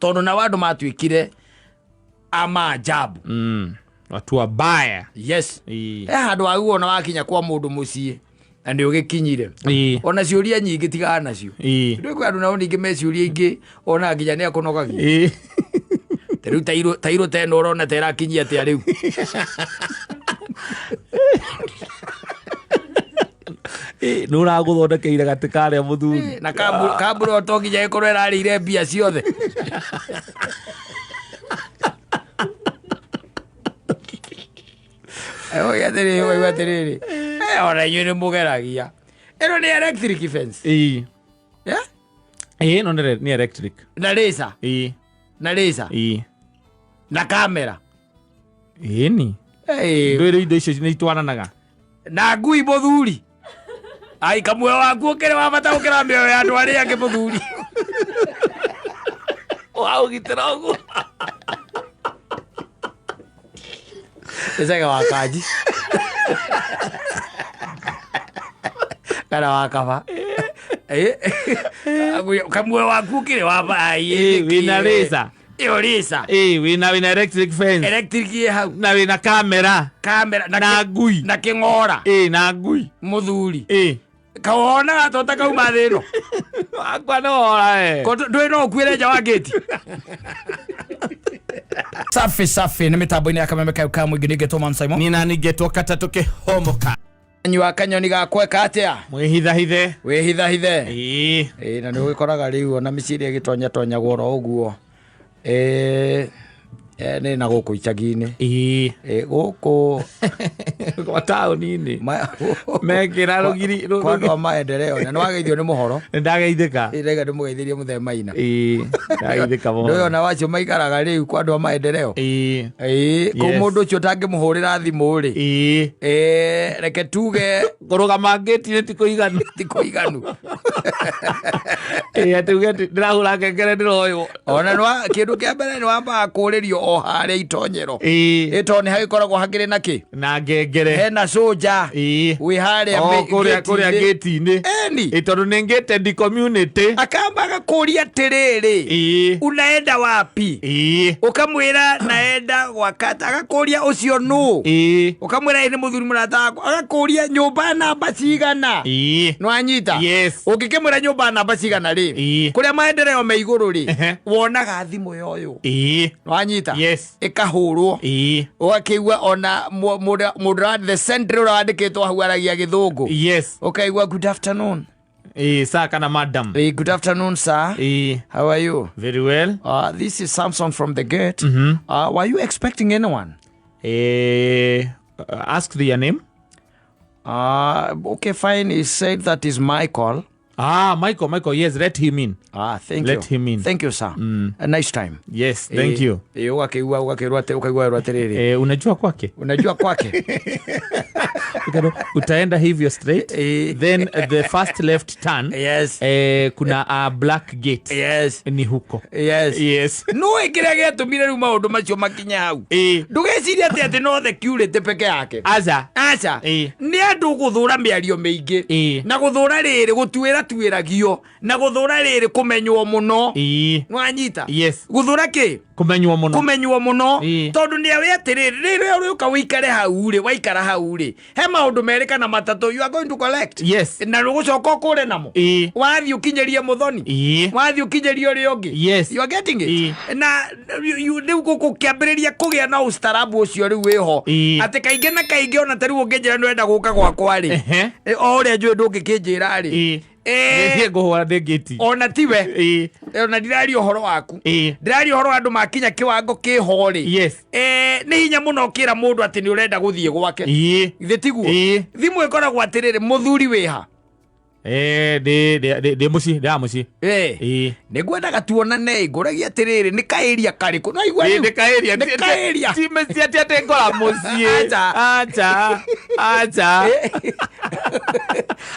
Tondũ nao andũ matuĩkire a maajabu. Watu wabaya. Yes. He handũ waguo ona wakinya kwa mũndũ mũciĩ na nĩ ũgĩkinyire, ona ciũria nyingĩ tigaga nacio. Ndũĩ kwĩ andũ nao ningĩ me ciũria ingĩ ona nginya nĩ akũnogagia. Ta rĩu tairũ ta ĩno ũrona ta ĩrakinyia atĩa rĩu? Nĩ ũragũthondekeire gatĩ karĩa mũthuri. Na kambura to nginya ĩkorwo ĩrarĩire mbia ciothe. Oiga atĩrĩrĩ, oiga atĩrĩrĩ, ona inyuĩ nĩ mũgeragia. Ĩno nĩ electric fence. Yeah? Ĩĩ, no nĩ electric. Na laser. Na laser. Na kamera. Ĩni. Ndwĩrĩ indo icio nĩ itwaranaga. Na ngui mũthuri. Ai, kamuoyo waku ũkĩrĩ wa bata gũkĩra mĩoyo ya andũ arĩa angĩ, mũthuri. Waũgitĩra ũguo. Ĩcege wa kanji kana wa kaba. Kamuoyo waku ũkĩrĩ wa bata. Wĩna laser. Ĩyo laser. Ĩĩ, wĩna electric fence. Electric ĩ hau. Na wĩna kamera. Kamera na ngui. Na kĩng'ora. Ĩĩ, na ngui. Mũthuri. Ĩĩ. Kawonaga tota kauma thĩ ĩno. Wakwa nĩ wora e. Ndũĩ no ũkuĩre nja wa ngĩti. Safi safi, nĩ mĩtambo-inĩ ya Kameme kayo ka mũingĩ. Ningĩ Thomas Simon. Niĩ nani ngetwo katatũ kĩhomoka. Nyua kanyoni gakweka atĩa? Mwĩhithahithe. Wĩhithahithe. Ĩĩ. Ĩĩ, na nĩ ũgĩkoraga rĩu ona mĩciĩ ĩrĩa ĩgĩtonya tonyagwo oro ũguo. Ĩĩ, nĩ na gũkũ icagi-inĩ. Ĩĩ. Ĩĩ, gũkũ Kwa taũni-inĩ. Mekĩra rũgiri. Kwa andũ a maendeleo, na nĩ wageithio nĩ mũhoro. Nĩ ndageithĩka. Ĩĩ, ndaiga ndĩmũgeithĩrie mũthee Maina. Ĩĩ, ndageithĩka mũno. Ndũĩ ona wacio maikaraga rĩu kwa andũ a maendeleo. Ĩĩ. Ĩĩ, kũu Yes. mũndũ ũcio ũtangĩmũhũrĩra thimũ rĩ. Ĩĩ. Ĩĩ, reke tuge Kũrũgama ngĩti-inĩ ti kũiganu. Ti kũiganu. Ĩĩ, atĩ uge atĩ ndĩrahũra ngengere ndĩroywo. Ona nĩ kĩndũ kĩa mbere nĩ wambaga kũrĩrio o harĩa itonyero. Ĩĩ. Ĩ, tondũ nĩ hagĩkoragwo hakĩrĩ na kĩ? Na ngengere. Hena soja. Ĩĩ. Wĩ harĩa O, kũrĩa gate-inĩ. gate-inĩ. Eni. Ĩ, tondũ nĩ gated community. Akamba agakũria atĩrĩrĩ. Ĩĩ. Unaenda wapi? Ĩĩ. Ũkamwĩra naenda gwakata, agakũria ũcio nũ? Ĩĩ. Ũkamwĩra ĩ nĩ mũthuri mũrata wakwa, agakũria nyũmba namba cigana? Ĩĩ. Nĩwanyita? Yes. Ũngĩkĩmwĩra nyũmba namba cigana rĩ, Ĩĩ. kũrĩa maendeleo me igũrũ rĩ, wonaga thimũ yoyũ. Ĩĩ. Nĩwanyita? Yes. Ĩkahũrwo. Ĩĩ. Ũgakĩigua ona mũndũ the sentry ũrĩa wandĩkĩtwo hau aragia gĩthũngũ. Yes. Ũkaigua good afternoon. Ĩĩ, sir kana madam. Hey, good afternoon, sir. Ĩĩ. How are you? Very well. This is Samson from the gate. Were you expecting anyone? Ask their name. Okay, fine. He said that is Michael. Michael, Michael, yes, let him in. Thank Let you. him in. Thank you, sir. A nice time. Yes, thank you. Ũgakĩigua, ũgakĩrwo atĩ, ũkaigua werwo atĩrĩrĩ. Unajua kwake? Unajua kwake? Utaenda hivyo straight. Then the first left turn. Yes. Kuna a black gate. Yes. Ni huko. Yes. Yes. No kĩrĩa gĩatũmire rĩu maũndũ macio makinye hau. Ndũgecirie atĩ no security peke yake. Aca. Aca. Nĩ andũ gũthũra mĩario mĩingĩ. Na gũthũra rĩrĩ gũtuĩra tuĩragio. Na gũthũra rĩrĩ kũmenywo mũno. Nĩwanyita? Yes. Gũthũra kĩ? Kũmenywo mũno. Kũmenywo mũno. Tondũ nĩ awe atĩrĩrĩ, rĩrĩa ũrĩũka ũikare hau rĩ, waikara hau rĩ, he maũndũ merĩ kana matatũ you are going to collect. Yes. Na ũgũcoka ũkũre namo. Wathiĩ ũkinyĩrie mũthoni. Wathiĩ ũkinyĩrie ũrĩa ũngĩ. Yes. You are getting it? Na rĩu gũkĩambĩrĩria kũgĩa na ũstarabu ũcio rĩu wĩho. Atĩ kaingĩ na kaingĩ ona ta rĩu ũngĩnjĩra nĩ ũrenda gũka gwakwa rĩ. O ũrĩa njũĩ ndũngĩkĩnjĩra rĩ. Nĩthiĩ ngũhũra ndĩ ngĩti. Ona tiwe. Ona ndiraria ũhoro waku. Ndiraria ũhoro wa andũ makinya kĩwango kĩho rĩ. Yes. Nĩ hinya mũno ũkĩra mũndũ atĩ nĩ ũrenda gũthiĩ gwake. Githĩ tiguo? Thimũ ĩkoragwo atĩrĩrĩ, mũthuri wĩha? Ndĩ mũciĩ, ndĩ mũciĩ. Nĩ ngwendaga tuonane, ngũragia atĩrĩrĩ, nĩ kaĩria karĩkũ? No igua rĩu. Nĩ kaĩria. Nĩ kaĩria. Ti mũciĩ atĩ atĩ ngora mũciĩ. Acha. Acha. Acha.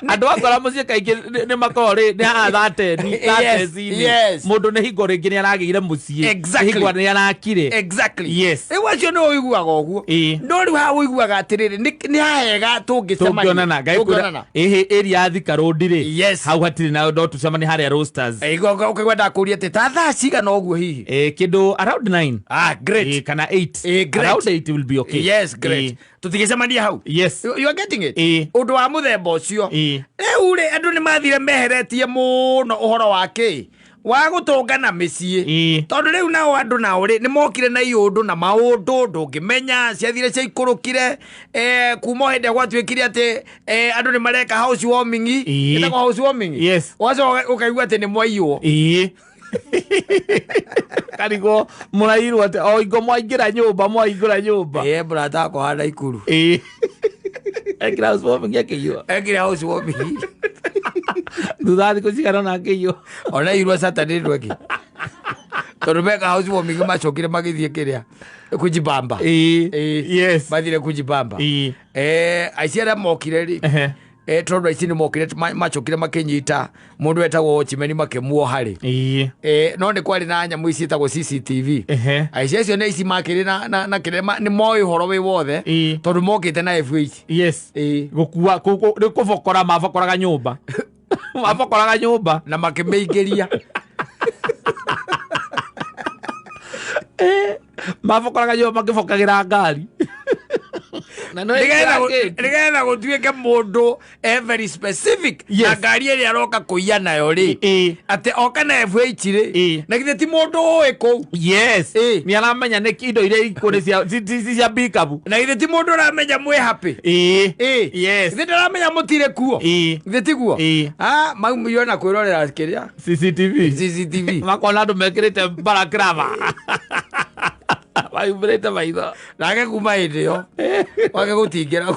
Andũ akora mũciĩ kaingĩ nĩ makoragwo rĩ nĩ haha thateni, Yes, thatecinĩ. yes. Mũndũ nĩ hingo rĩngĩ nĩ aragĩire mũciĩ. Exactly. Nĩ hingo nĩ arakire. Exactly. Yes. Rĩu acio nĩ ũiguaga ũguo. No rĩu haha ũiguaga atĩrĩrĩ, nĩ hahega tũngĩcemania. Tũngĩonana. Ngai kwĩra Tũngĩonana. ĩhĩ area ya Thika Road. Road rĩ, Yes. hau hatirĩ na no tũcemanie harĩa Roasters. Ũkaigua ndakũria atĩ ta thaa cigana ũguo hihi? Kĩndũ around 9. Ah, great. Kana 8. Great. Around 8 will be okay. Yes, great. Tũtigĩcemania hau. Yes. You are getting it? Ĩĩ. Ũndũ wa mũthemba ũcio. Ĩĩ. Rĩu rĩ, andũ nĩ mathire meheretie mũno ũhoro wa kĩ wa gũtũngana mĩciĩ. Tondũ rĩu nao andũ nao rĩ, nĩ mokire na iũndũ na maũndũ ndũngĩmenya, ciathire ciaikũrũkire, kuma o hĩndĩ ĩrĩa gwatuĩkire atĩ, andũ nĩ mareka house warming. Ĩtagwo house warming? Yes. Wacoka ũkaigua atĩ nĩ mwaiywo. Ĩĩ. Karigwo mũrairwo atĩ o ingo mwaingĩra nyũmba, mwaingĩra nyũmba. Ĩĩ, mũrata wakwa wa Naikuru. Ĩĩ. Ekĩra house warming akĩiywo. Ekĩra house warming. Thutha wa thikũ cigana ũna akĩiywo. Ona irwo Saturday ndweki. Tondũ meka house warming macokire magĩthiĩ kĩrĩa kujibamba. Ĩĩ. Ĩĩ. Yes. Mathire kujibamba. Ĩĩ. Aici arĩa mokire rĩ, Ehe. Tondũ aici nĩ mokire, macokire makĩnyita mũndũ wetagwo watchman makĩmuoha rĩ. Ĩĩ. No nĩ kwarĩ na nyamũ ici ciĩtagwo CCTV. Ehe. Aici acio nĩ aici makĩrĩ na kĩrĩa nĩ moĩ ũhoro wĩ wothe. Ĩĩ. Tondũ mokĩte na FH. Yes. Ĩĩ. Gũkua, nĩ kũbokora mabokoraga nyũmba. Mabokoraga nyũmba. Na makĩmĩingĩria. Mabokoraga nyũmba makĩbokagĩra ngari. Na no Nĩgetha ĩkĩra gate. Nĩgetha gũtuĩke mũndũ e very specific Yes. na ngari ĩrĩa aroka kũiya nayo rĩ. Ĩĩ. Atĩ oka na FH rĩ. Ĩĩ. Na githĩ ti mũndũ ũĩ kũu. Yes. Ĩĩ. Nĩ aramenya nĩ indo iria ikuo nĩ cia pickup. Na githĩ ti mũndũ ũramenya mwĩ happy. Ĩĩ. Ĩĩ. Yes. Githĩ ndaramenya mũtirĩ kuo. Ĩĩ. Githĩ tiguo? Ĩĩ. Ah, maumire ona kwĩrorera kĩrĩa? CCTV. CCTV. Makona andũ mekĩrĩte balaclava. Mahumbĩrĩte maitho. Nake kuma hĩndĩ ĩyo wake gũtingĩragwo.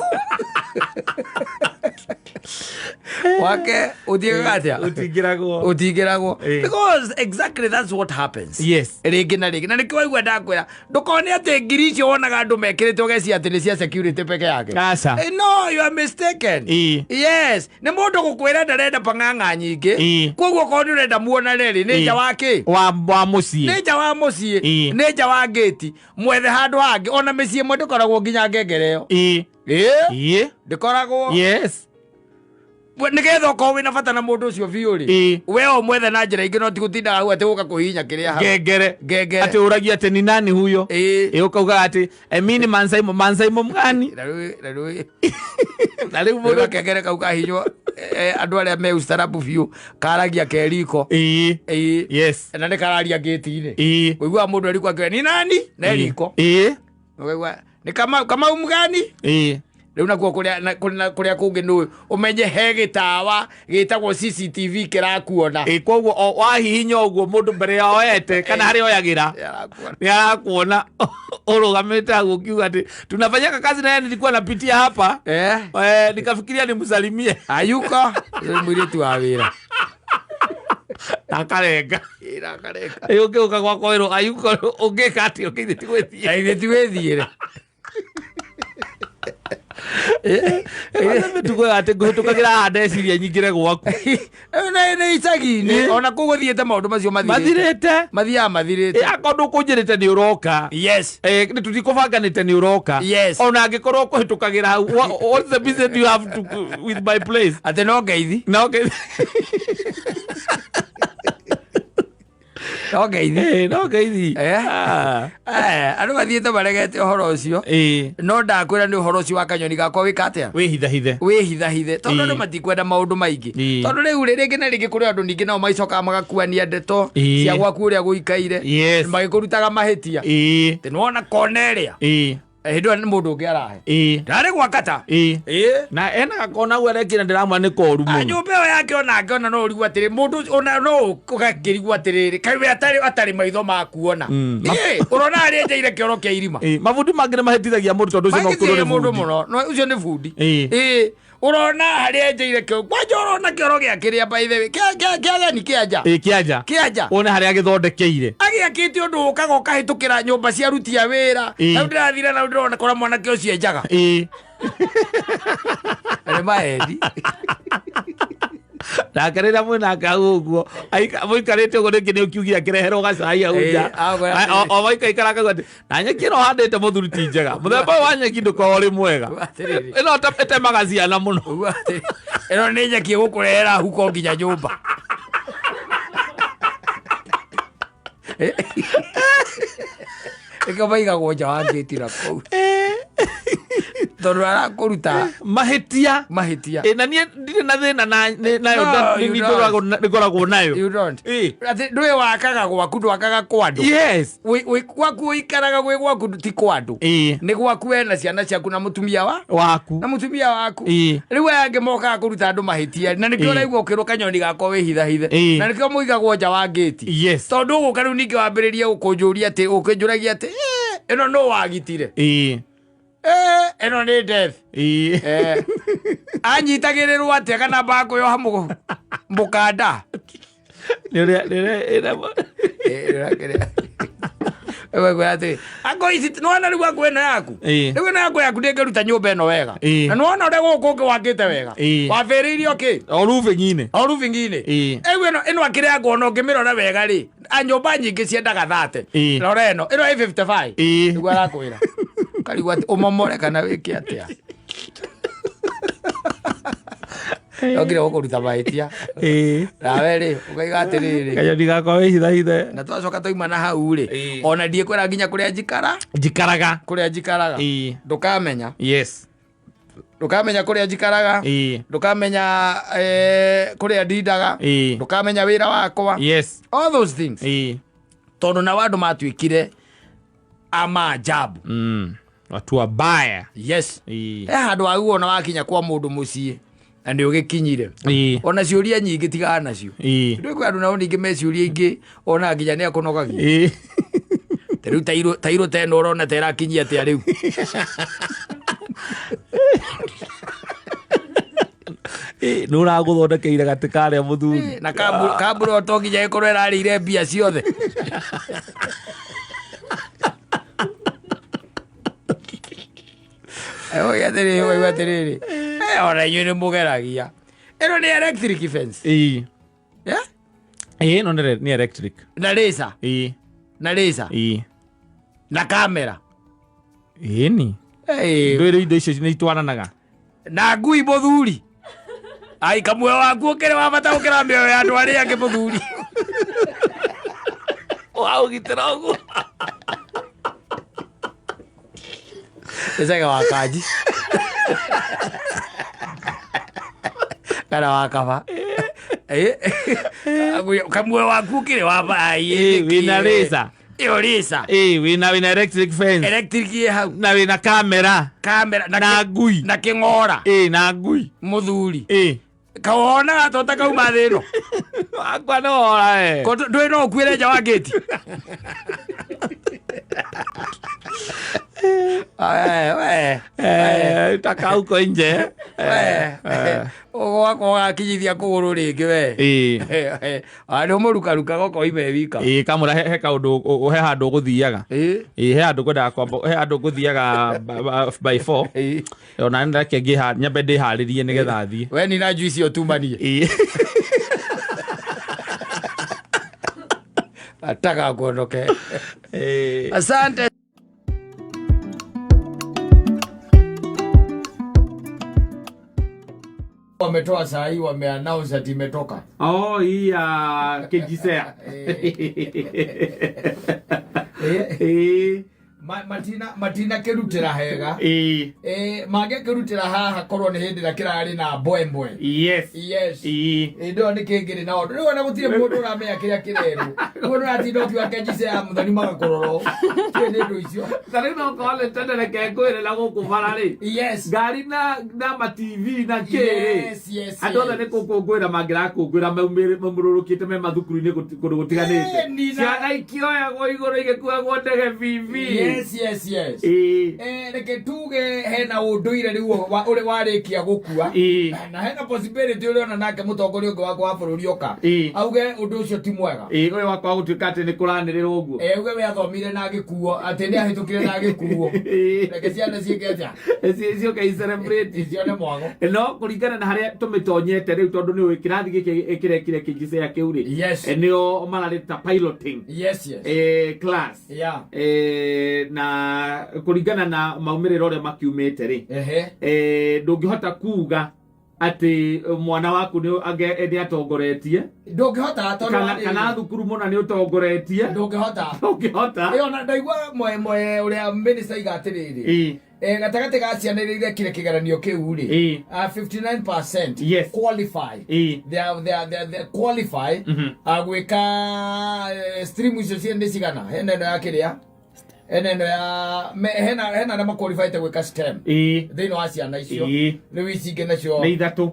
Wake ũthiĩkaga atĩa? Ũtingĩragwo. Ũtingĩragwo. Ĩĩ. Because exactly that's what happens. Yes. Rĩngĩ na rĩngĩ. Na nĩkĩo waigua ndakwĩra, ndũkone atĩ ngiri icio wonaga andũ mekĩrĩte ũgeciria atĩ nĩ cia security peke yake. Aca. No, you are mistaken. Ĩĩ. Yes. Nĩ mũndũ gũkwĩra ndarenda pang'ang'a nyingĩ. Ĩĩ. Koguo okorwo nĩ ũrenda muonane rĩ, nĩ nja wa kĩ? Wa mũciĩ. Nĩ nja wa mũciĩ. Ĩĩ. Nĩ nja wa ngĩti. Mwethe handũ hangĩ. Ona mĩciĩ ĩmwe ndĩkoragwo nginya ngengere ĩyo. Ĩĩ. Ĩĩ. Ĩĩ. Ndĩkoragwo. Yes. We, nĩgetha ũkorwo wĩna bata na mũndũ ũcio biũ rĩ. Ĩĩ. We ũmwethe na njĩra ingĩ no ti gũtindaga hau atĩ gũka kũhihinya kĩrĩa hau. Ngengere. Ngengere. Atĩ ũragia atĩ ni nani huyo? Ĩĩ. Ĩĩ, ũkauga atĩ, mi ni Mansaimo, Mansaimo mgani? Na rĩu, na rĩu, Na rĩu rĩu mũndũ gakengere kau kahinywo, andũ arĩa me ustaarabu biũ, karagia ke riko. Ĩĩ. Ĩĩ. Yes. Na nĩ kararia ngĩti-inĩ. Ĩĩ. Ũiguaga mũndũ ariko akiuga, ni nani? Na riko. Ĩĩ. Ũkaigua, nĩ Kamau mgani? Ĩĩ. Rĩu nakuo kũrĩa kũngĩ nĩ ũmenye he gĩtawa gĩtagwo CCTV kĩrakuona. Ĩĩ, koguo wahihinya ũguo mũndũ mbere ya oete kana harĩa oyagĩra, Nĩ arakuona. nĩ arakuona ũrũgamĩte hau ũkiuga atĩ tunafanyaka kazi naye, nilikuwa napitia hapa. Nikafikiria nimsalimie. Ayuko, nĩ mũirĩtu wa wĩra. Akarenga. Ĩĩ, akarenga. Ĩĩ, ũngĩũka gwakwa wĩrwo ayuko, ũngĩka atĩa? Ũngĩthiĩ ti gwĩthiĩra. Ĩĩ, ti gwĩthiĩra. Kwanza mĩtugo ĩyo atĩ ngũhĩtũkagĩra haha ndeciria nyingĩre gwaku. Nĩ icagi-inĩ, ona kũu gũthiĩte maũndũ macio mathirĩte. Mathirĩte. Mathiaga mathirĩte. Ĩ, akorwo ndũkũnjĩrĩte nĩ ũroka. Yes. Nĩ tũtikũbanganĩte nĩ ũroka. Yes. Ona angĩkorwo ũkũhĩtũkagĩra hau, what's the business you have to with my place? Atĩ no ngeithi. No ngeithi. No ngeithi. No ngeithi. Andũ mathiĩte maregete ũhoro ũcio. No ndakwĩra nĩ ũhoro ũcio wa kanyoni gakwa wĩka atĩa? Wĩhithahithe. Wĩhithahithe. Tondũ andũ matikwenda maũndũ maingĩ. Tondũ rĩu rĩ, rĩngĩ na rĩngĩ kũrĩ andũ ningĩ nao magicokaga magakuania ndeto cia gwaku ũrĩa gũikaire. Yes. Magĩkũrutaga mahĩtia. Atĩ nĩwona kona ĩrĩa. Hĩndĩ ĩyo nĩ mũndũ ũngĩ arahe. Ndarĩ gwa kata. Na ena gakona hau arekĩra ndĩramwĩra nĩ koru mũno. Nyũmba ĩyo yake ona ake ona no ũrigwo atĩrĩ, mũndũ ũcio ona no ũgakĩrigwo atĩrĩrĩ, kaĩ we atarĩ maitho ma kuona. Ũrona harĩa enjeire kĩoro kĩa irima. Mabundi mangĩ nĩ mahĩtithagia mũndũ tondũ ũcio no ũkorwo nĩ Mahĩtithagia mũndũ bundi. mũno. No, ũcio nĩ bundi. Ũrona harĩa enjeire kĩoro. Kwanja ũrona kĩoro gĩa kĩrĩa by the way. Kĩa gani kĩa nja? Kĩa nja. Kĩa nja. Wone harĩa agĩthondekeire. Agĩakĩte ũndũ ũkaga ũkahĩtũkĩra nyũmba cia aruti a wĩra. Hau ndĩrathire na ndĩrona kora mwanake ũcio enjaga. Nĩ maendi. Nake rĩrĩa mwĩnake hau ũguo mũikarĩte ũguo, rĩngĩ nĩ ũkiugire akĩreherwo gacai hau nja. Akwĩra atĩrĩrĩ. O maikaikara akauga atĩ na nyeki ĩno handĩte, mũthuri, ti njega, mũthemba ũyũ wa nyeki ndũkorwo ũrĩ mwega. Atĩrĩrĩ. Ĩno ĩtemaga ciana mũno. Ũguo atĩ ĩno nĩ nyeki ĩgũkũrehera huko nginya nyũmba. Ĩkĩo maigagwo nja wa ngĩti na kũu tondũ arakũruta mahĩtia. Mahĩtia. Ĩ, na niĩ ndirĩ na thĩna nayo. No, you nĩ don't. ngoragwo nayo. You don't. Ĩ. Atĩ ndũĩ wakaga gwaku, ndwakaga kwa andũ. Gwaku ũikaraga gwĩ gwaku, ti kwa andũ. Nĩ gwaku, we na ciana ciaku na mũtumia wa waku. Na mũtumia waku. Rĩu aya angĩ mokaga kũruta andũ mahĩtia, na nĩkĩo ũraigua ũkĩrwo kanyoni gakwa wĩhithahithe. Na nĩkĩo mũigagwo nja wa ngĩti. Tondũ ũgũka rĩu ningĩ wambĩrĩrie gũkũnjũria atĩ ũkĩnjũragia atĩ "Eh, ĩno nũ wagitire? Eh, ĩno nĩ death." Eh, anyitagĩrĩrwo atĩa kana mbakwĩoha mũkanda? Nĩ ũrĩa nĩ ũrĩa Ĩgwĩkwĩra atĩ ango ici nĩwona rĩu ango ĩno yaku, rĩu ĩno yaku ndĩngĩruta nyũmba ĩno wega. Na nĩwona ũrĩa gũkũ ũngĩ wakĩte wega, wambĩrĩirie kĩ? O roofing-inĩ. O roofing-inĩ. Rĩu ĩno akĩrĩ ango ona ũngĩmĩrora wega rĩ, a nyũmba nyingĩ ciendaga 30. Rora ĩno ĩ 55. Nĩguo arakwĩra karigwo atĩ ũmomore kana wĩke atĩa, okire gũkũruta mahĩtia. Nawe rĩ ũkaiga atĩrĩrĩ, kanyoni gakwa wĩhithahithe. Na twacoka twaima na hau rĩ, ona ndiĩkwĩra nginya kũrĩa njikara. Njikaraga. Kũrĩa njikaraga. Ndũkamenya. Ndũkamenya kũrĩa njikaraga. Ndũkamenya kũrĩa ndindaga. Ndũkamenya wĩra wakwa. All those things. Tondũ nao andũ matuĩkire a maajabu. Watu wabaya. Yes. He handũ waguo ona wakinya kwa mũndũ mũciĩ na nĩ ũgĩkinyire, ona ciũria nyingĩ tigana nacio. Ndũĩ kwĩ andũ nao ningĩ me ciũria ingĩ ona nginya nĩ akũnogagia. Ta rĩu tairũ ta ĩno ũrona ta ĩrakinyia atĩa rĩu? Nĩ ũragũthondekeire gatĩ karĩa, mũthuri. Na kambura to nginya ĩkorwo ĩrarĩire mbia ciothe. Atĩrĩrĩ, ũkaigua atĩrĩrĩ, ona inyuĩ nĩ mũgeragia. Ĩno nĩ electric fence. Yeah? Ĩĩ, ĩno nĩ electric. Na laser. Na laser. Na kamera. Ĩni. Ndwĩrĩ indo icio nĩ itwaranaga. Na ngui, mũthuri, ai kamuoyo waku ũkĩrĩ wa bata gũkĩra mĩoyo ya andũ arĩa angĩ, mũthuri? Waũgitĩra ũguo. Ĩcege wa kanji kana wa kaba. Kamuoyo waku ũkĩrĩ wa bata? Wĩna laser. Ĩyo laser. Ĩĩ, wĩna electric fence. Electric ĩ hau. Na wĩna kamera. Kamera. Na ngui. Na kĩng'ora. Ĩĩ, na ngui. Mũthuri, kawonaga tota kauma thĩ ĩno. Wakwa nĩ wora we. Ko ndũĩ no ũkuĩre nja wa ngĩti. We, we. Taka huko nje. Gwakwa ũgakinyithia kũgũrũ rĩngĩ we. Nĩ ũmũrukarukaga ũkoima wika. Ĩĩ, kamũra he kaũndũ he handũ ũgũthiaga. Ĩĩ, he handũ ngwendaga kwamba, he handũ ngũthiaga by four. Ona nĩ reke nyambe ndĩharĩrie nĩgetha thiĩ. We nina juici ũtumanie. Ataka kuondoke. Asante. Wametoa saa hii, wameannounce ati imetoka. Oh, hii ya KJSEA. Matina kĩrutĩra hega. Mangĩkĩrutĩra haha korwo nĩ hĩndĩ ĩrĩa kĩrarĩ na mbwembwe. Yes. Hĩndĩ ĩyo nĩ kĩngĩrĩ na ũndũ rĩu ona gũtirĩ mũndũ ũramenya kĩrĩa kĩrerwo. Mũndũ ũratinda ũkiuga KJSEA ya Mũthoni magakũrora tiũĩ nĩ ũndũ icio. Ta rĩu no korwo nĩ tene, reke ngwĩre na gũkũ bara rĩ, ngari na ma TV na kĩ rĩ, andũ othe nĩ kũkũngũĩra mangĩrakũngũĩra maumũrũrũkĩte me mathukuru-inĩ kũndũ gũtiganĩte. Ciana ikĩoyagwo igũrũ igĩkuagwo ndege bibi. Yes. Ĩĩ. Reke tuge hena ũndũire rĩu ũrĩ warĩkia gũkua. Na hena possibility ũrĩona nake mũtongoria ũngĩ wakwa wa bũrũri oka auge ũndũ ũcio ti mwega. Ĩĩ, ũyũ wakwa gũtuĩka atĩ nĩ kũranĩrĩrwo ũguo. Auge we athomire na agĩkuo, atĩ nĩ ahĩtũkire na agĩkuo. Reke ciana ciĩke atĩa? Ciũke i celebrate. Cione mwago. No kũringana na harĩa tũmĩtonyete rĩu, tondũ nĩ ũĩ kĩrathi gĩkĩ kĩrekire kĩnjicea kĩu rĩ, nĩo mararĩta piloting class. Na kũringana na maumĩrĩro ũrĩa makiumĩte rĩ, ndũngĩhota kuga atĩ mwana waku nĩ atongoretie. Ndũngĩhota tondũ kana kana thukuru mũna nĩ ũtongoretie. Ndũngĩhota. Ndũngĩhota. Ĩyo na ndaigua mwe mwe ũrĩa minister aiga atĩrĩrĩ, gatagatĩ ga ciana iria irekire kĩgeranio kĩu rĩ, 59% qualify. They are qualify gwĩka stream icio cia nĩ cigana, hena ĩno ya kĩrĩa, hena ĩno ya hena arĩa maqualifyte gwĩka STEM thĩinĩ wa ciana icio. Rĩu ici ingĩ nacio Nĩ ithatũ.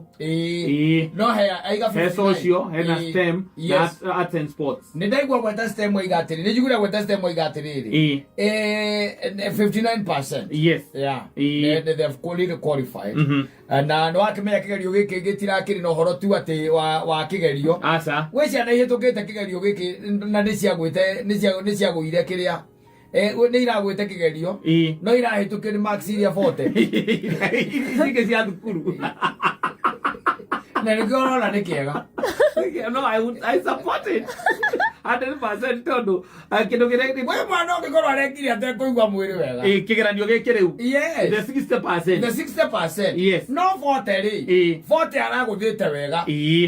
No he aiga He 59. social, hena STEM na arts and sports. Nĩ ndaigua gweta STEM aiga atĩrĩ, nĩ njiguire gweta STEM aiga atĩrĩrĩ, 59%. Yeah. They have really qualified. Na nĩ wakĩmenya kĩgerio gĩkĩ gĩtirakĩrĩ na ũhoro tu atĩ wa kĩgerio. Aca. Gwĩ ciana ihĩtũkĩte kĩgerio gĩkĩ na nĩ ciagwĩte, nĩ ciagũire kĩrĩa, nĩ iragwĩte kĩgerio, no irahĩtũkio nĩ marks iria 40. Ici ingĩ cia thukuru. Na nĩkĩo ũrona nĩ kĩega. No, I support it 100% tondũ kĩndũ kĩrĩa Gwĩ mwana ũngĩkorwo arekire atekũigua mwĩrĩ wega. Kĩgeranio gĩkĩ rĩu, the 60%. The 60%. No 40 rĩ, 40 aragũthĩte wega.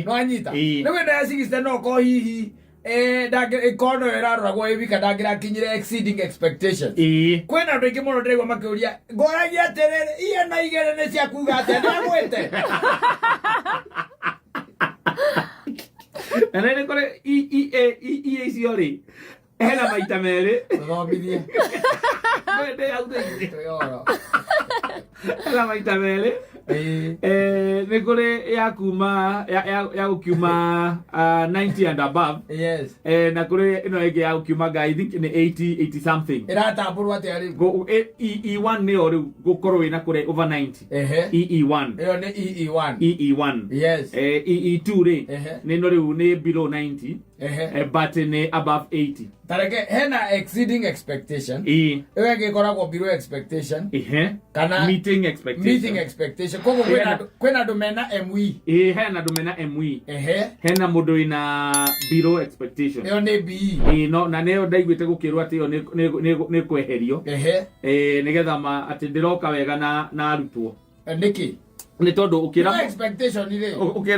No anyita. Rĩu ĩno ya 60 no ko hihi ĩkorwo noyo ĩraroragwo ĩ wika ndangĩrakinyire exceeding expectations. Kwĩna andũ aingĩ mũno ndĩraigua makĩũria, ngoragia atĩrĩrĩ, iye na igĩrĩ nĩ cia kuga atĩa? Nĩagwĩte. Na nĩ kũrĩ E icio rĩ, hena maita merĩ. Tũthomithie. Ndĩ hau thĩinĩ. Twĩoro. Hena maita merĩ. Nĩ kũrĩ ya kuma ya gũkiuma 90 and above. Na kũrĩ ĩno ĩngĩ ya gũkiuma nga I think nĩ 80 80 something. Ĩratambũrwo atĩa rĩu? EE1 nĩyo rĩu gũkorwo wĩna kũrĩa over 90. EE1. Ĩyo nĩ EE1. EE1. EE2 rĩ, nĩ no rĩu nĩ below 90, but nĩ above 80. Tareke hena exceeding expectation. Ĩyo ĩngĩ ĩkoragwo below expectation. Kana meeting expectation. Meeting expectation. Koguo kwĩna andũ mena ME. Ĩĩ, hena andũ mena ME. Hena mũndũ wĩna below expectation. Ĩyo nĩ BE. Ĩĩ, no na nĩyo ndaiguĩte gũkĩrwo atĩ ĩyo nĩ kweherio. Nĩgetha atĩ ndĩroka wega na arutwo. Nĩkĩ? Nĩ tondũ ũkĩra No expectation rĩ.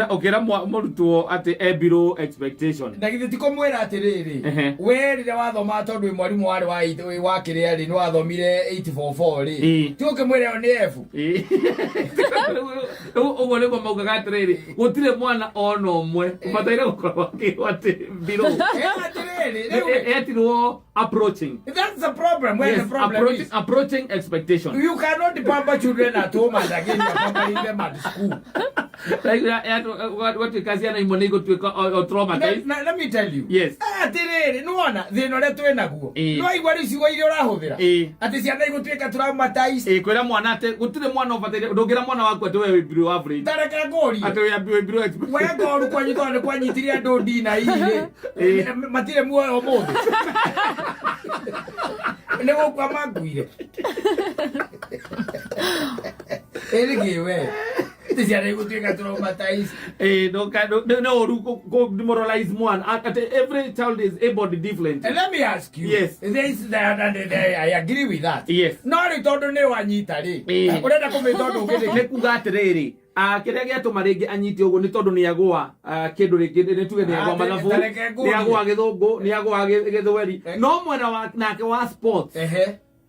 Ũkĩra mũrutwo atĩ e below expectation. Na githĩ ti kũmwĩra atĩrĩrĩ, we rĩrĩa wathomaga, tondũ wĩ mwarimũ warĩ wa wa kĩrĩa rĩ, nĩ wathomire 844 rĩ, ti ũkĩmwĩra ĩyo nĩ F? Ĩĩ. Ũguo nĩguo maugaga atĩrĩrĩ, gũtirĩ mwana ona ũmwe ũbataire gũkorwo akĩrwo atĩ below. Atĩrĩrĩ, rĩu Etirwo approaching. That's the problem. Where the problem Approaching, is. approaching expectation. You cannot pamper children at home and again you're pampering them at school. Gwatuĩka ciana imwe nĩ igũtuĩka o traumatized. Let me tell you. Atĩrĩrĩ, nĩwona thĩna ũrĩa twĩ naguo? Nĩwaigua rĩu ciugo iria ũrahũthĩra? Atĩ ciana igũtuĩka traumatized. Ĩĩ, kwĩra mwana atĩ gũtirĩ mwana ũbataire, ndũngĩra mwana waku atĩ we wĩ below average. Ta reke ngũrie. Atĩ wĩ below expectation. We ngoru kwanyu tondũ nĩ kwanyitire andũ ndina hihi rĩ, matirĩ muoyo ũmũthĩ, nĩ gũkua makuire. Ĩrĩ kĩ we atĩ ciana igũtuĩka traumatized? Ĩĩ, no ũru kũ demoralize mwana atĩ every child is able different. And let me ask you. This, I agree with that. No rĩu tondũ nĩ wanyita rĩ, ũrenda kũmĩta ũndũ ũngĩ nĩkĩ? Nĩ kuga atĩrĩrĩ, kĩrĩa gĩatũma rĩngĩ anyite ũguo nĩ tondũ nĩ agũa kĩndũ rĩngĩ, nĩ tuge nĩ agũa mathabu, Tareke ngũrie. nĩ agũa gĩthũngũ, nĩ agũa gĩthweri, no mwena wa nake wa sports,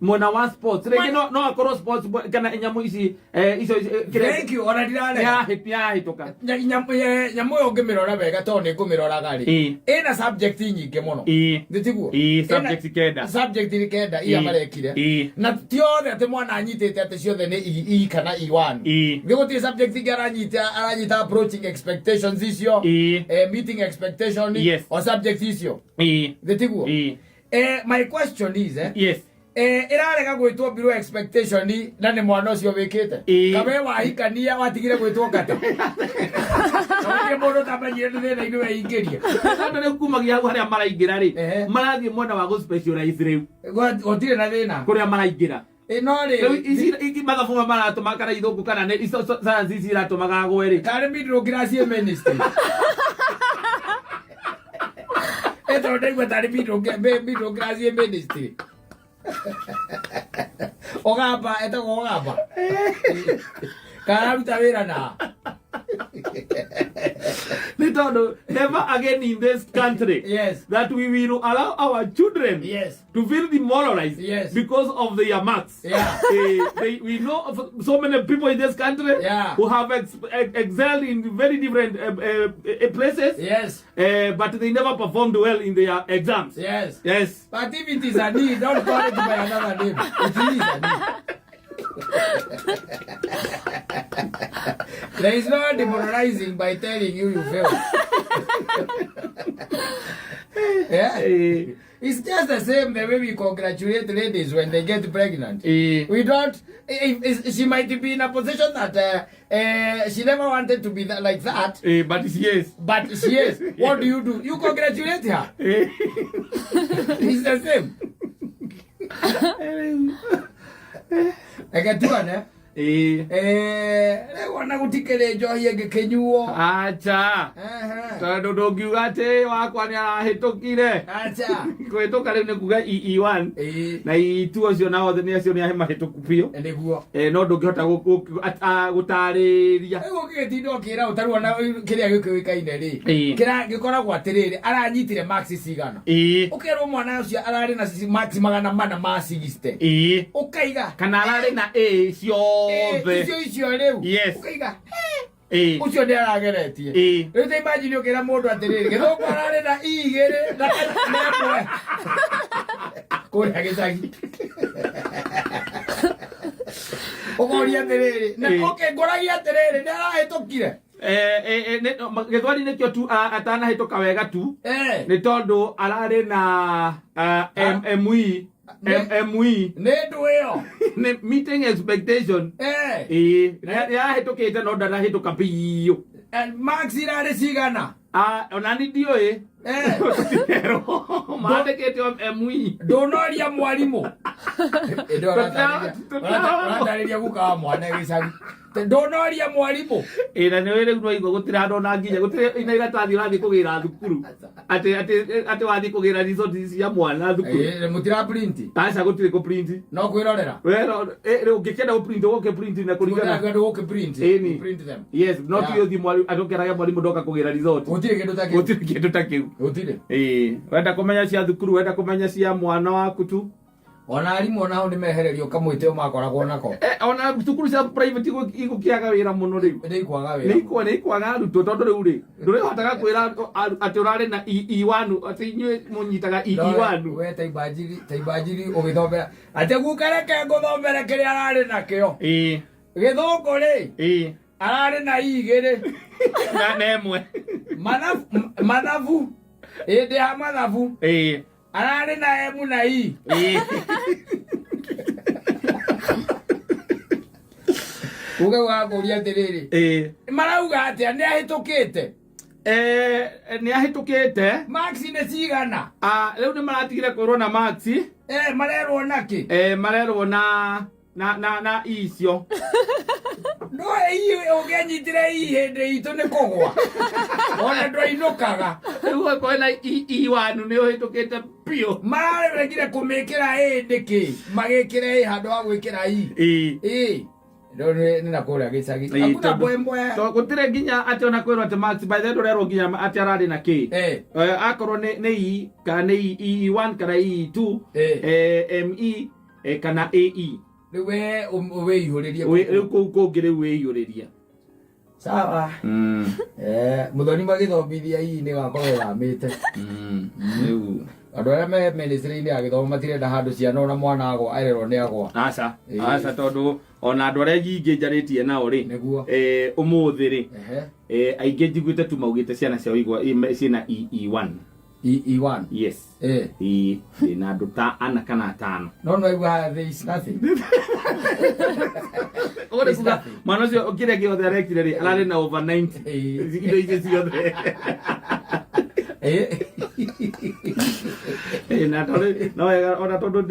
mwena wa sports rĩngĩ no akorwo sports kana nyamũ ici, icio kĩrĩa Thank you. Ona ndirarega. Nĩyahĩtũka. Nyamũ ĩyo ũngĩmĩrora wega, tondũ nĩ ngũmĩroraga rĩ, ĩna subject nyingĩ mũno. Nĩ tiguo? Ĩĩ, subject 9. Subject 9 iria marekire. Na ti othe atĩ mwana anyitĩte atĩ ciothe nĩ E kana E1. Nĩ gũtirĩ subject ingĩ aranyita approaching expectations icio, meeting expectation, o subject icio. Nĩ tiguo? My question is, Ĩrarega gwĩtwo below expectation na nĩ mwana ũcio wĩkĩte. Kawe wahikania watigire gwĩtwo ngata. Nĩ mũndũ ũtamenyire nĩ thĩna-inĩ weingĩria. Tondũ rĩu kumagia hau harĩa maraingĩra rĩ, marathiĩ mwena wa gũ specialize rĩu. Gũtirĩ na thĩna. Kũrĩa maraingĩra. No rĩ. Rĩu ici mathabu maya maratũma kana ithũngũ kana nĩ ico science ici iratũmaga agwe rĩ. Karĩ middle class ĩ ministry. Tondũ ndaigua tarĩ middle class ĩ ministry. Ogamba etagwo Ogamba. Kararuta wĩra na. Nĩ tondũ never again in this country that we will allow our children to feel demoralized because of their marks. We know of so many people in this country who have excelled in very different places. But they never performed well in their exams. Yes. But if it is a need, don't call it by another name. It is a need. There is no demoralizing by telling you you failed. Yeah. It's just the same the way we congratulate ladies when they get pregnant. We don't, if she might be in a position that she never wanted to be like that. But she is. But she is. What do you do? You congratulate her. It's the same. Reke tuone. Rĩu ona gũtikĩrĩ njohi ĩngĩkĩnyuo. Acha. Tondũ ndũngiuga atĩ wakwa nĩ arahĩtũkire. Acha. Kũhĩtũka rĩu nĩ kuga EE1. Na EE2 acio nao othe nĩ acio nĩ ahe mahĩtũku biũ. Nĩguo. No ndũngĩhota gũtarĩria. Rĩu ũngĩgĩtinda ũkĩra ũtarĩ ona kĩrĩa gĩkĩũĩkaine rĩ. Kĩrĩa gĩkoragwo atĩrĩrĩ, aranyitire marks cigana. Ũkerwo mwana ũcio ararĩ na marks magana mana ma 60. Ũkaiga. Kana ararĩ na A ciothe. Icio icio rĩu. Ũkaiga, ũcio nĩ arageretie. Rĩu ta imagine ũkĩra mũndũ atĩrĩrĩ, gĩthũngũ ararĩ na I igĩrĩ na ĩmwe. Kũrĩa gĩcagi. Ũkoria atĩrĩrĩ, na okay, ngũragia atĩrĩrĩ, nĩ arahĩtũkire. Gĩthweri nĩkĩo tu, atanahĩtũka wega tu. Nĩ tondũ ararĩ na MME. MME. Nĩ ndũ ĩyo. Nĩ meeting expectation. Nĩ arahĩtũkĩte no ndanahĩtũka biũ. And marks irarĩ cigana? Ona ni ndiũĩ. Mandĩkĩte MME. Ndũnoria mwarimũ. Ĩndĩ ũratarĩria guka wa mwana gĩcagi. Ndũnoria mwarimũ. Na nĩ ũĩ rĩu no igua gũtirĩ handũ ona nginya, gũtirĩ ina iratathi ũrathiĩ kũgĩra thukuru. Atĩ wathiĩ kũgĩra result cia mwana thukuru. Mũtira print? Aca, gũtirĩ kũ print. No kwĩrorera? Rĩu ũngĩkĩenda gũ print, ũgũkĩ print na kũringana. Ũngĩenda gũkĩ print, Ĩni. you print them. Yes, no ti ũthiĩ mwarimu, atĩ ũkerage mwarimũ ndoka kũgĩra result. Gũtirĩ kĩndũ ta kĩu. Gũtirĩ kĩndũ ta kĩu. Gũtirĩ. Wenda kũmenya cia thukuru, wenda kũmenya cia mwana waku tu. Ona arimũ onao nĩ mehererio kamwĩtĩ o makoragwo nako. Ona thukuru cia private igũkĩaga wĩra mũno rĩu. Nĩ ikwaga wĩra. Nĩ ikwaga arutwo tondũ rĩu rĩ, ndũrĩhotaga kwĩra atĩ ũrarĩ na E1, atĩ inyuĩ mũnyitaga E1. No, we ta imagine ũgĩthomera. Atĩ guka reke ngũthomere kĩrĩa ararĩ nakĩo. Gĩthũngũ rĩ. Ararĩ na I igĩrĩ. Na ĩmwe. Mathabu. Hĩndĩ ya mathabu. Ararĩ na M na I. Uga wakũria atĩrĩrĩ. Marauga atĩa? Nĩ ahĩtũkĩte? Nĩ ahĩtũkĩte. Marks nĩ cigana? Rĩu nĩ maratigire kwĩrwo na marks. Marerwo na kĩ? Marerwo na I icio. No I ũngĩanyitire I hĩndĩ itũ nĩ kũgwa. Ona ndwainũkaga. Rĩu ũkorwo na I wanu nĩ ũhĩtũkĩte biũ. Mararegire kũmĩkĩra A nĩkĩ? Magĩkĩra A handũ ha gwĩkĩra I. Rĩu nĩ na kũrĩa gĩcagi. Hakuna mbwembwe. Gũtirĩ nginya atĩ ona kwĩrwo atĩ marks, by the way ndũrerwo nginya atĩ ararĩ na kĩ. Akorwo nĩ I kana nĩ E1 kana E2, ME, kana AE. Rĩu we wĩihũrĩrie Rĩu kũu kũngĩ rĩu wĩihũrĩrie. Sawa. Mũthoni magĩthomithia I nĩ gakorwo ĩthamĩte. Rĩu. Andũ arĩa me ministry-inĩ ya gĩthomo matirenda handũ ciana ona mwana agwa ererwo nĩ agwa. Aca. Aca, tondũ ona andũ arĩa nyingĩ njarĩtie nao rĩ. Nĩguo. Ũmũthĩ rĩ. Aingĩ njiguĩte tu maugĩte ciana ciao igwa, ciĩna E1. E1. Yes. Eh. Ĩĩ, ndĩna andũ ta ana kana atano. No no igua there is nothing. Ũguo nĩ kuga mwana ũcio kĩrĩa gĩothe arekire rĩ, ararĩ na over 90. Ĩĩ. Indo icio ciothe. Eh. Ĩĩ, na tondũ no wega ona tondũ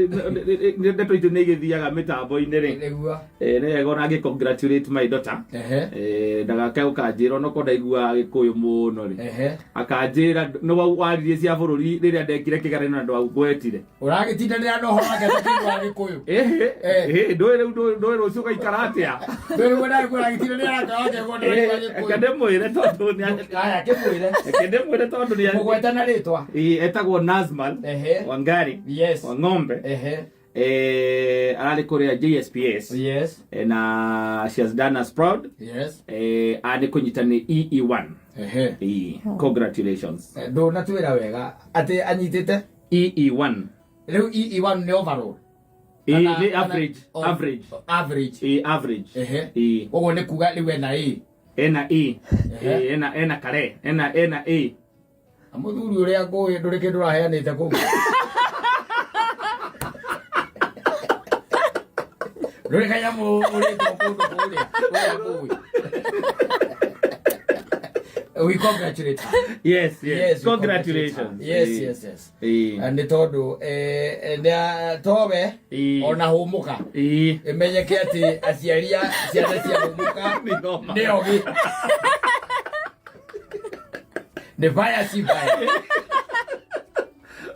ndeto itũ nĩ igĩthiaga mĩtambo-inĩ rĩ. Nĩguo. Nĩ wega ona ngĩ congratulate my daughter. Ehe. Ndagake ũkanjĩra onokorwo ndaiguaga gĩkũyũ mũno rĩ. Ehe. Akanjĩra nĩ waririe cia bũrũri rĩrĩa ndekire kĩgeranio na ndwangwetire. Ũragĩtindanĩra na ũhoro wake ta wa gĩkũyũ. Ĩhĩ, Eh. ĩhĩ, ndũĩ rĩu ndũĩ rũciũ ũgaikara atĩa. Ndũĩ wona ũragĩtindanĩra na wake kwa Reke gĩkũyũ. ndĩmwĩre tondũ nĩ Aya kĩmwĩre. reke ndĩmwĩre tondũ nĩ Mũgweta na rĩtwa. Ĩĩ, etagwo Nazmal Ehe. Wangari Yes. wa ng'ombe. Ehe. Ararĩ kũrĩa JSPS. Yes. Na she has done us proud. Yes. Arĩ kũnyita nĩ EE1. Ehe. Ĩĩ, congratulations. Ndũnatwĩra wega atĩ anyitĩte EE1. rĩu EE1 nĩ overall. Ĩĩ, nĩ Kana- average, average. Average. Ĩĩ, average. Ehe. Ĩĩ. Ũguo nĩ kuga rĩu ena A. Ena E. Ehe. Ĩĩ, ena kare, ena A. Na mũthuri ũrĩa ngũĩ ndũrĩ kĩndũ ũraheanĩte kũu. Ndũrĩ kanyamũ ũrĩtwo kũndũ kũrĩa kũrĩa ngũĩ. We congratulate her. Yes, yes. Yes, we congratulate her. Congratulations. Yes, Ĩĩ. yes, yes. Ĩĩ. Na nĩ tondũ towe Ĩĩ. ona hũmũka Ĩĩ. ĩmenyeke atĩ aciari a ciana cia hũmũka Nĩ noma. nĩ ogĩ nĩ baya si baya.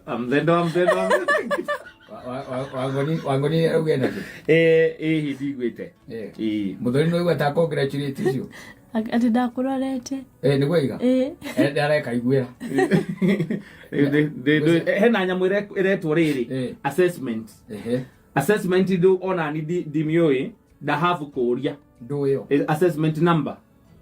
Amthendo, amthendo, amthendo. Wangoni arauga nakĩ? Ĩĩ, ndiguĩte. Eh. Ĩĩ. Mũthoni nĩ waigua ta congratulate icio. Atĩ ndakũrorete. Eh, nĩguo iga. Ĩĩ. Eh, nĩ arekaiguĩra. Hena nyamũ ĩretwo rĩrĩ Eh. assessment. Ehe. Assessment ndũ ona ni ndimiũĩ ndahabu kũũria. Ndũĩ ĩyo. Assessment number.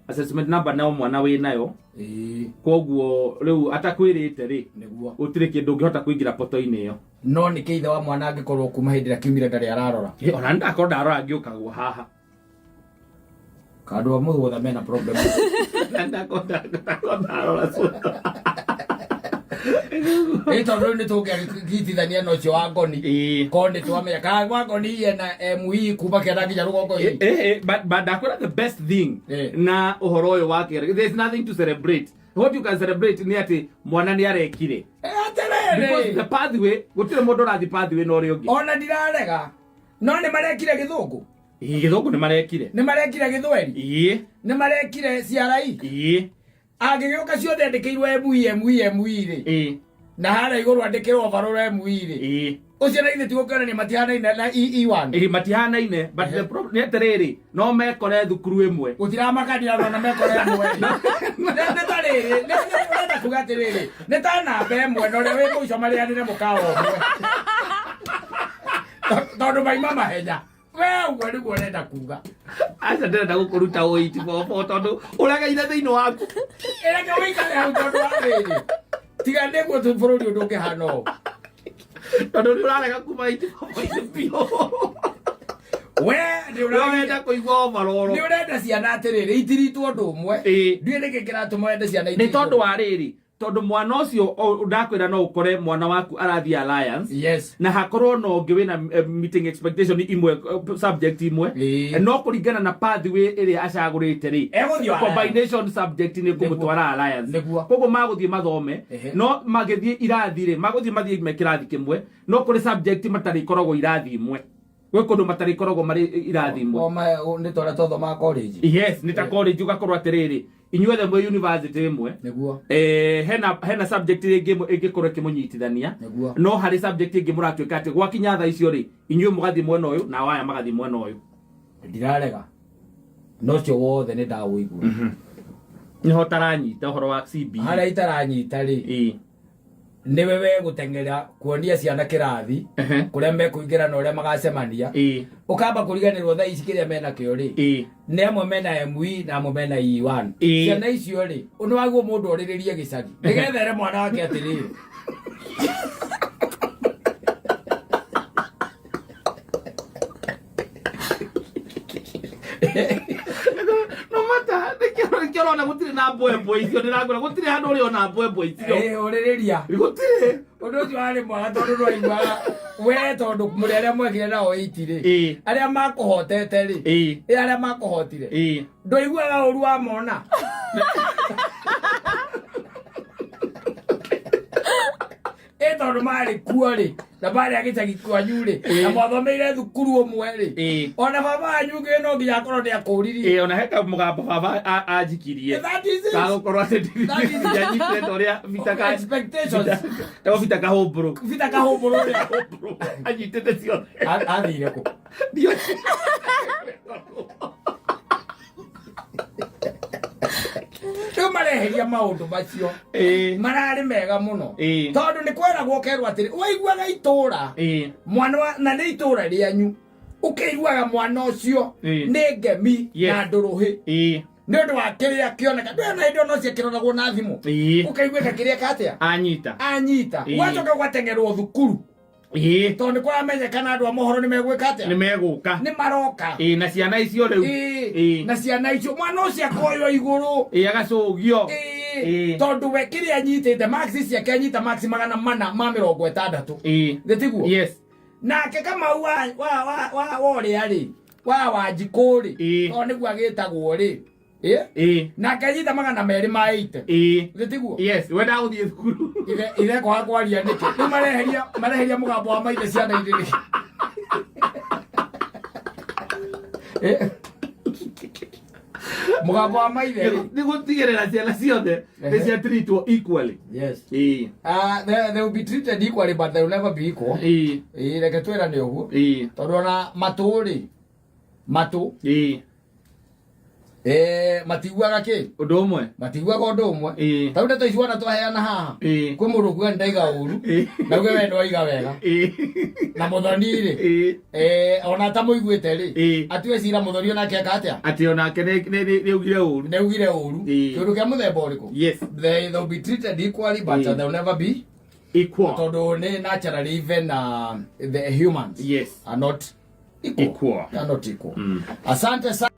Assessment number no mwana wĩ nayo. Ĩĩ. Koguo rĩu atakwĩrĩte rĩ, Nĩguo. gũtirĩ kĩndũ ũngĩhota kũingĩra poto-inĩ ĩyo. No nĩ kĩ ithe wa mwana angĩkorwo kuma hĩndĩ ĩrĩa kiumire ndarĩ ararora. Ĩ, ona nĩ ndakorwo ndarora ngĩũkagwo haha. Kandũ a mũgũtha mena problem. Ndakorwo ndarora Ĩ tondũ rĩu nĩ tũngĩagĩtithania na ũcio wa ngoni. Ĩĩ. Korwo nĩ twamenya kana wa ngoni ena ME kuma kĩanda nginya rũgongo Eh, eh, but ndakwĩra the best thing Eh. na ũhoro ũyũ wa kĩgeranio, there's nothing to celebrate. What you can celebrate nĩ atĩ mwana nĩ arekire. Because Atĩrĩrĩ. the pathway, gũtirĩ mũndũ ũrathiĩ pathway na ũrĩa ũngĩ. Ona ndirarega. No nĩ marekire gĩthũngũ. Ĩĩ, gĩthũngũ nĩ marekire. Nĩ marekire gĩthweri. Ĩĩ. Nĩ marekire CRE. Ĩĩ. Angĩgĩũka ciothe andĩkĩirwo ME ME ME rĩ. Ĩĩ. Na harĩa igũrũ andĩkĩrwo overall ME rĩ. Ĩĩ. Ũcio na ithuĩ tigũkĩonania matihanaine na EE1. Ĩĩ, matihanaine, but the problem nĩ atĩrĩrĩ, no mekore thukuru ĩmwe. Gũtiramakania ona mekore ĩmwe. Nĩ ta rĩrĩ, nĩ ũrenda kuga atĩrĩrĩ, nĩ ta namba ĩmwe na ũrĩa wĩ mũico marĩanĩre mũkawa ũmwe. Tondũ maima mahenya. We ũguo nĩguo ũrenda kuga. Aca ndĩrenda gũkũruta ũiti bobo tondũ ũregeire thĩinĩ waku. Reke ũikare hau tondũ wa rĩrĩ. Tiga nĩguo tu bũrũri ũyũ ndũngĩhana ũũ. Tondũ nĩ ũrarega kuma iti bobo-inĩ biũ. We nĩ Ũrenda kũigua overall. Nĩ ũrenda ciana atĩrĩrĩ itiritwo ũndũ ũmwe. Ĩĩ. Ndiũĩ nĩkĩ kĩratũma wende ciana Nĩ itiritwo. tondũ wa rĩrĩ, tondũ mwana ũcio ndakwĩra no ũkore mwana waku arathiĩ Alliance. Yes. Na hakorwo na ũngĩ wĩna meeting expectation imwe, subject imwe. Ĩĩ. No kũringana na pathway ĩrĩa acagũrĩte rĩ, Egũthiĩ Alliance. combination subject nĩ kũmũtwara Alliance. Nĩguo. Koguo magũthiĩ mathome, Ehe. no magĩthiĩ irathi rĩ, magũthiĩ mathiĩ me kĩrathi kĩmwe, no kũrĩ subject matarĩkoragwo irathi imwe. Gwĩ kũndũ matarĩkoragwo marĩ irathi imwe. Nĩ tondũ twathomaga college. Yes, nĩ ta college ũgakorwo atĩrĩrĩ, inyuothe mwĩ university ĩmwe. Nĩguo. Hena subject ĩngĩ ĩngĩkorwo ĩkĩmũnyitithania. Nĩguo. No harĩ subject ĩngĩ mũratuĩka atĩ gwakinya thaa icio rĩ, inyuĩ mũgathiĩ mwena ũyũ nao aya magathiĩ mwena ũyũ. Ndirarega. No ũcio wothe nĩ ndawũigua. Nĩho ũtaranyita ũhoro wa CBE. Harĩa itaranyita rĩ, Ĩĩ. nĩwe we gũteng'era kuonia ciana kĩrathi Ehe. kũrĩa mekũingĩra na ũrĩa magacemania. Ĩĩ. Ũkamba kũriganĩrwo thaa ici kĩrĩa menakĩo rĩ, Ĩĩ. nĩ amwe mena ME na amwe mena E1. Ĩĩ. Ciana icio rĩ, nĩ wagwo mũndũ orĩrĩrie gĩcagi nĩgetha ere mwana wake atĩrĩrĩ, No mata nĩkĩo Nĩkĩo ũrona gũtirĩ na mbwembwe icio, ndĩrakwĩra gũtirĩ handũ ũrĩona mbwembwe icio. Ũrĩrĩria. Gũtirĩ. Ũndũ ũcio warĩ mwega tondũ ndwaiguaga we, tondũ mũrĩ arĩa mwekire nao 8 rĩ, arĩa makũhotete rĩ, ĩ arĩa makũhotire, ndwaiguaga ũru wamona. Ĩ tondũ marĩ kuo rĩ, na marĩ a gĩcagi kwanyu rĩ, na mwathomeire thukuru ũmwe rĩ, ona baba wanyu ngĩ no nginya akorwo nĩ akũririe. Ĩĩ, ona he kamũgambo baba anjikirie. That is it. Gagũkorwo atĩ That is it. ndianyitĩte ta ũrĩa Peter Expectations. Tagwo Peter Kahũmbũrũ. Peter Kahũmbũrũ ũrĩa Kahũmbũrũ anyitĩte ciothe. Athire kũ? Ndiũĩ. Rĩu mareheria maũndũ macio. Mararĩ mega mũno. Tondũ nĩ kweragwo ũkerwo atĩrĩ, waiguaga itũra mwana na nĩ itũra rĩanyu, ũkĩiguaga mwana ũcio nĩ ngemi na ndũrũhĩ nĩ ũndũ wa kĩrĩa kĩoneka. Ndũĩ ona hĩndĩ ona ũcio kĩroragwo na thimũ, ũkaiguĩka kĩrĩa katĩa anyita. Anyita. Ũgacoka ũgateng'erwo thukuru tondũ nĩ kũramenyekana andũ a mohoro nĩ megwĩka Nĩ atĩa? megũka. Nĩ maroka. Na ciana icio rĩu. Na ciana icio, mwana ũcio akoywo igũrũ. Agacũgio. Tondũ we kĩrĩa anyitĩte, marks ciake, anyita marks 460. Nĩ tiguo? Yes. Nake Kamau wa ũrĩa rĩ, wa Wanjikũ rĩ, tondũ nĩguo agĩtagwo rĩ. Nake anyita 280. Nĩ tiguo? Yes, we ndagũthiĩ thukuru. Ithe kwaga kwaria nĩkĩ? Rĩu mareheria mũgambo wa maithe ciana-inĩ nĩkĩ? Mũgambo wa maithe rĩ. Nĩ gũtigĩrĩra ciana ciothe nĩ ciatreatwo equally. Yes. They will be treated equally, but they will never be equal. Reke twĩrane ũguo. Tondũ ona matũ rĩ, matũ matiguaga kĩ? Ũndũ ũmwe. Matiguaga ũndũ ũmwe. Tarĩu ndeto ici wona twaheana haha, kwĩ mũndũ ũkuga nĩ ndaiga ũru, na uge we ndwaiga wega. Na Mũthoni rĩ, ona atamũiguĩte rĩ, atue cira Mũthoni onake eka atĩa? Atĩ onake nĩ augire ũru. Nĩ augire ũru. Kĩũndũ kĩa mũthemba ũrĩkũ? Yes. They will be treated equally, but they will never be equal. Tondũ nĩ naturally even the humans Yes. are not equal. Equal. They are not equal. Asante sana.